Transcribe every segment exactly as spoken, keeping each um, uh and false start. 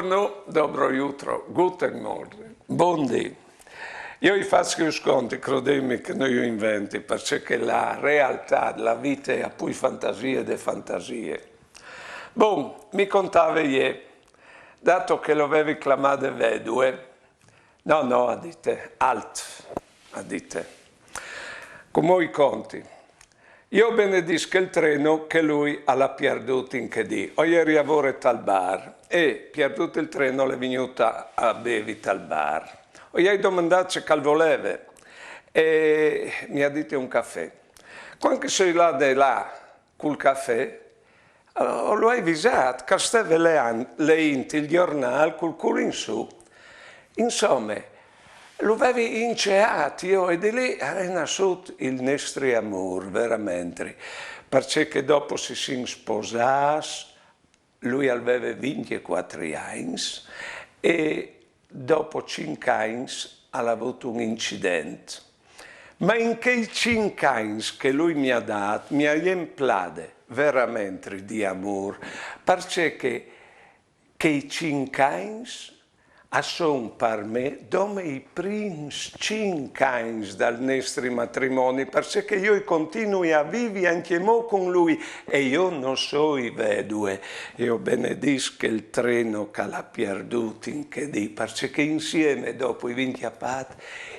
No, dobro jutro, guten Morgen, bundì. Jo i fats che us conti, crodimi che no ju inventi, parcè che la realtà, la vita è a pui fantasie de fantasie. Bon, mi contave jê, dato che lo vevi clamade vedue, no, no, a dite, alt, a dite. Cumò i conti. Jo benedìs chel treno che lui al à pierdût in chê dì. O jeri a vore tal bar e, pierdût il treno, al è vignût a, a bevi tal bar. O i ai domandât ce che al voleve e mi à dite un cafè. Cuant che soi lât de là cul cafè, o lu ai visât che al steve leant, leint il gjornâl cul cûl in sù. Insome, lu vevi inceât jo, e di li al è nassût il nestri amôr, veramentri, parcè che dopo si sin sposâts, lui al veve vincjecuatri agns e dopo cinc agns al à vût un incident. Ma in chei cinc agns che lui mi à dât, mi à jemplade veramentri di amôr, parcè che chei cinc agns a son par me dome i prins cinc agns dal nestri matrimoni, parcè che jo i continui a vivi ancjemò cun lui e jo no soi vedue. Jo benedìs chel treno che al à pierdût in chê dì, parcè che insiemi dopo i vin cjapât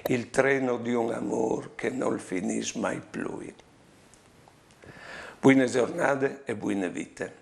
il treno di un amôr che nol finìs mai plui. Buine zornade e buine vite.